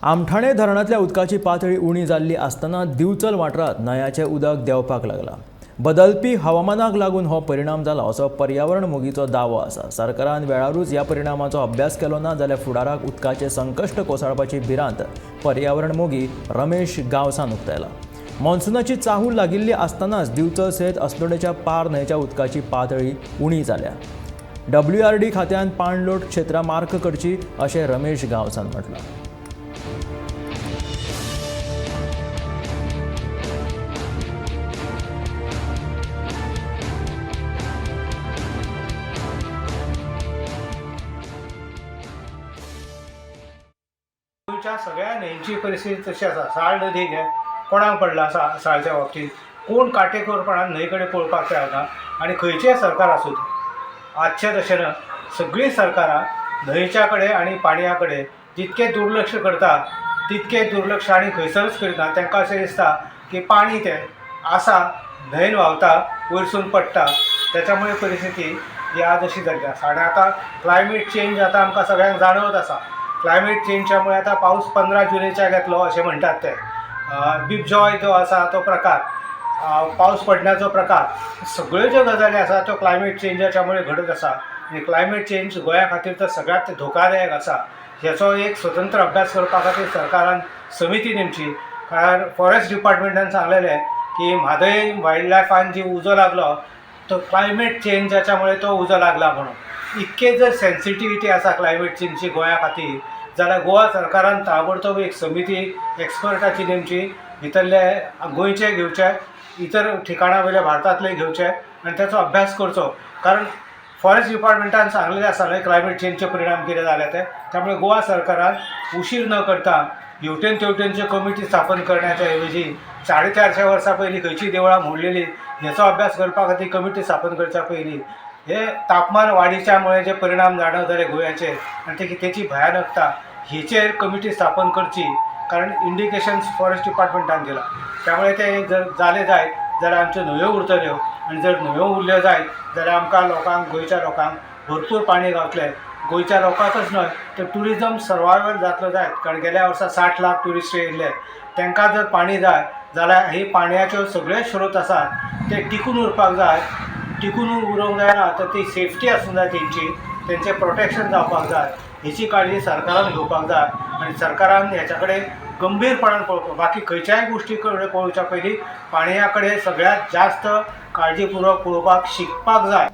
आमठाणे धरणांतल्या उदकाची पातळी उणी जाल्ली आसतना दिवचल वाठारांत न्हंयाचें उदक देंवपाक लागलां. बदलपी हवामानाक लागून हो परिणाम जाला असो पर्यावरण मोगीचो दावो आसा. सरकारान वेळारूच ह्या परिणामाचो अभ्यास केलो ना जाल्यार फुडाराक उदकाचें संकश्ट कोसळपाची भिरांत पर्यावरण मोगी रमेश गांवसान उक्तायला. मॉन्सुनाची चाहूल लागिल्ली आसतनाच दिवचल सयत अस्नोडेच्या पार न्हंयच्या उदकाची पातळी उणी जाल्या. डब्ल्यूआरडी खात्यान पाणलोट क्षेत्रां मार्क करची अशें रमेश गांवसान म्हटलां. गोंयच्या सगळ्या न्हंयची परिस्थिती तशी आसा. साळ नदी घे, कोणाक पडला साळच्या बाबतींत कोण काटेकोरपणान न्हंय कडेन पळोवपाक तयार ना. आनी खंयचेंय सरकार आसूं तें, आजचें तशें ना, सगळीं सरकारां न्हंयच्या कडेन आनी पाणया कडेन जितकें दुर्लक्ष करता तितकें दुर्लक्ष आनी खंयसरूच करिना. तांकां अशें दिसता की पाणी तें आसा, न्हंयन व्हांवता, वयरसून पडटा, त्याच्यामुळे परिस्थिती ही आज अशी जाल्ली आसा. आनी आतां क्लायमेट चेंज आतां आमकां सगळ्यांक जाणवत आसा. क्लायमेट चेंजच्या मुळे आतां पावस 15 जुलयच्याक येतलो अशें म्हणटात ते. बिपजॉय जो आसा तो प्रकार, पावस पडण्याचो प्रकार, सगळ्यो ज्यो गजाली आसा त्यो क्लायमेट चेंजाच्या मुळे घडत आसा. आनी क्लायमेट चेंज गोंया खातीर तर सगळ्यांत धोकादायक आसा. हेचो एक स्वतंत्र अभ्यास करपा खातीर सरकारान समिती नेमची. कारण फॉरेस्ट डिपार्टमेंटान सांगलेलें की म्हादय वायल्ड लायफान जी उजो लागलो तो क्लायमेट चेंजाच्या मुळे तो उजो लागला म्हणून. इतके जर सेन्सिटिविटी आसा क्लायमेट चेंजची गोंया खातीर जाल्यार गोवा सरकारान ताबडतोब एक समिती एक्सपर्टाची नेमची, भितरले गोंयचे घेवचे, इतर ठिकाणा वयले भारतांतले घेवचे आनी ताचो अभ्यास करचो. कारण फॉरेस्ट डिपार्टमेंटान सांगलेलें आसा न्हय क्लायमेट चेंजचे परिणाम कितें जाले ते. त्यामुळे गोवा सरकारान उशीर न करता हेवटेन तेवटेनच्यो कमिटी स्थापन करण्याच्या ऐवजी 450 वर्सां पयलीं खंयची देवळां मोडलेली हेचो अभ्यास करपा खातीर कमिटी स्थापन करच्या पयलीं हे तापमान वाडीच्या मुळे जे परिणाम जाणवतले गोंयाचेर आनी तेची भयानकता हेचेर कमिटी स्थापन करची. कारण इंडिकेशन्स फॉरेस्ट डिपार्टमेंटान दिला, त्यामुळे ते जर जाले जायत जाल्यार आमच्यो न्हंयो उरतल्यो आनी जर न्हंयो उरल्यो जायत जाल्यार आमकां लोकांक, गोंयच्या लोकांक भरपूर पाणी गावतलें. गोंयच्या लोकांकच न्हय तर ट्युरिजम सर्वायवल जातलो जायत. कारण गेल्या वर्सा 60 लाख ट्युरिस्ट येयल्ले, तांकां जर पाणी जाय जाल्यार ही पाणयाच्यो सगळे स्रोत आसात ते टिकून उरपाक जाय. टिकून उरूंक जायना तर ती सेफ्टी आसूंक जाय तेंची, तेंचें प्रोटेक्शन जावपाक जाय. हेची काळजी सरकारान घेवपाक जाय आनी सरकारान हेच्या कडेन गंभीरपणान पळोवपाक, बाकी खंयच्याय गोश्टी कडेन पळोवच्या पयलीं पाणया कडेन सगळ्यांत जास्त काळजीपूर्वक पळोवपाक शिकपाक जाय.